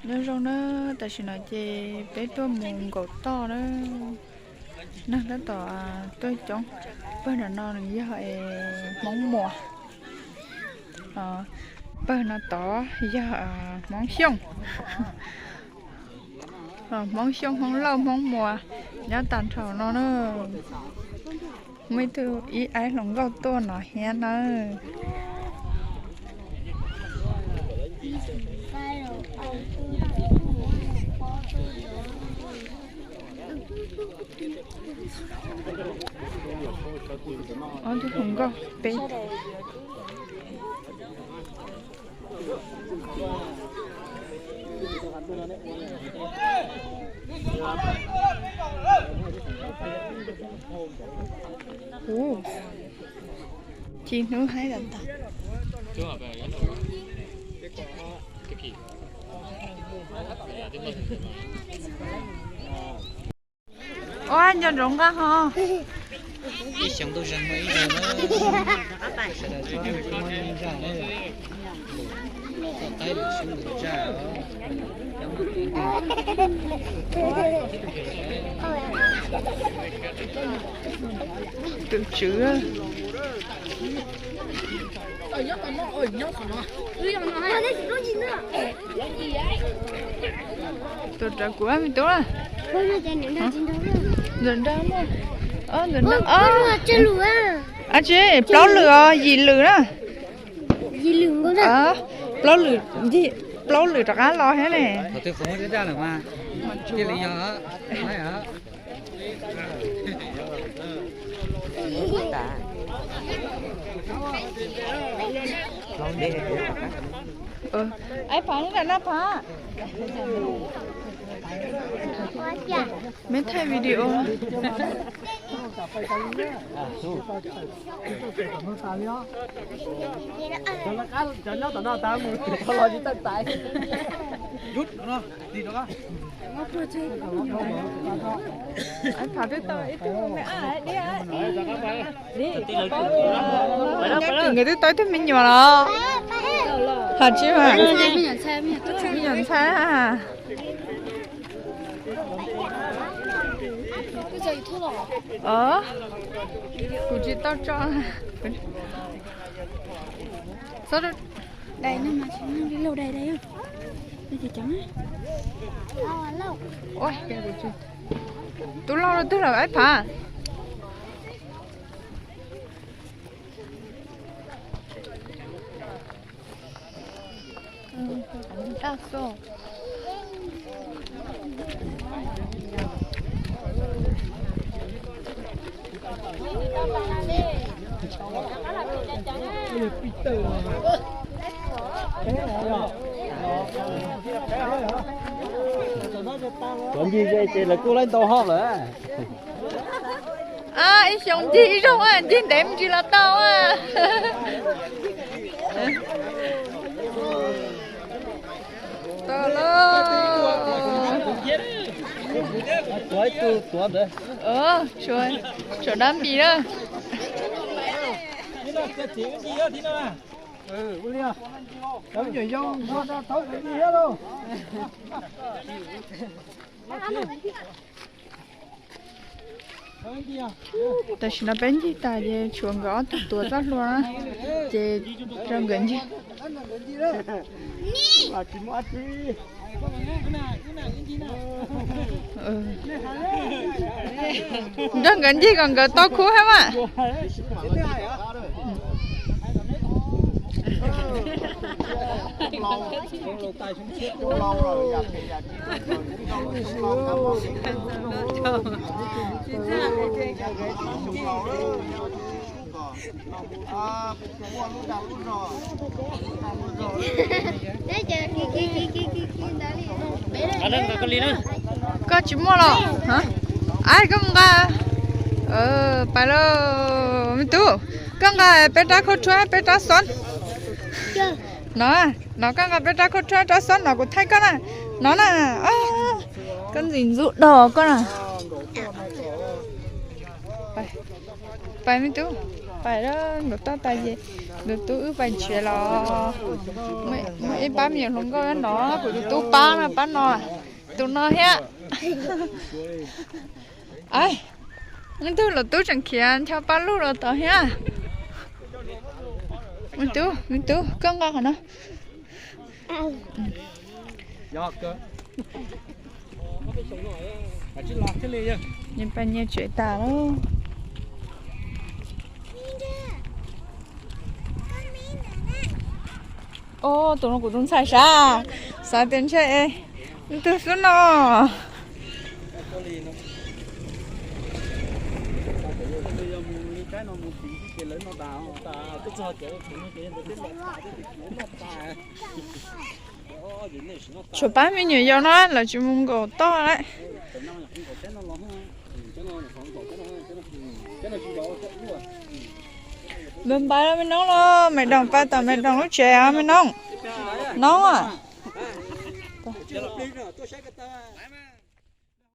Nyob zoo na, tam sim no ces peb tuaj mus nkaum toj na. Neeg tab tom tuaj coob. Pawg no no nws yog Hmoob Muas. Pawg no tod yog Hmoob Xyooj. Hmoob Xyooj, Hmoob Lauj, Hmoob Muas nyob tag nrho no na. Muaj ib tug ib aib hluas nkauj tuaj no thiab nawb. Ob tug hluas nkauj peb. Ub, ci hnub haib tas tas. Ua nco ntsoov nqa ho. Ib xyoo tuaj zeeg muaj ib zaug na. Sawv daws tsis muaj ib zaug na. Toj qaib lwm xyoo lwm zaj os. Tus tswv. Tus rawv kuv me tub na. Ntawm nrag, ntawm nrag, ntawm nrag. Ab tsi, plaub lwm os, yim lwm na. Plaub lwm, plaub lwm rov qab los thiab ne. Aib Phav, neb nram Naj Phav. Meb thaij video. Aib Phav twb tau ib tug me ab diab. Nyob Kws nkawd twb tau ib tug me nyuam los. Hos tsis mas, me nyuam ntxhais. Kuv tsis tau tso. Dais no mas tsis muaj li lauj, dais dais. Tus lauj twg lawm Aib Phav? Cov ncig ze ces lawv kuj laib ntau hauj lawm. Ab, ib xyoo ncig ib zaug, ncig ntev me ntsis los tau. Tau lawm. Tshuav dab npis na. Tam sim no peb ncig tas ces tshuav nkawd ob tug tuav txoj hlua na, ces rau nkawd ncig. Nrog nkawd ncig kom nkawd tau khub thiab mas. Koj tsis muaj los? Ab, koj mus nqa. Pais lauj me tub, koj nqa peb rab khaub rhuab, peb rab xob. No, no koj nqa peb rab khaub rhuab, rab xob no kuv thaij koj na. No na, koj ntxim ntxub dog koj na. Pais me tub. Pais lawm, nkaum toj tas ces tus tub wb pais nrhiav los. Muaj ib pab me nyuam hluas nkauj no, kuv tus tub pab no, pab no, tus no thiab. Ib tug los tub tseem khiav ncho paj lug los tod thiab. Me tub, me tub, koj nqa qhov no. Nyias pais nyias tsev tas lawm. Tus no kuv tus ntxhais sav, xav tias ntshe ib tug xwb no. Tshuav pab me nyuam yaus no lawv tsis mus nkaum toj lawm. Npais npais los me noob los, me doom pais tom me doom lub tsev os me noob. Noob.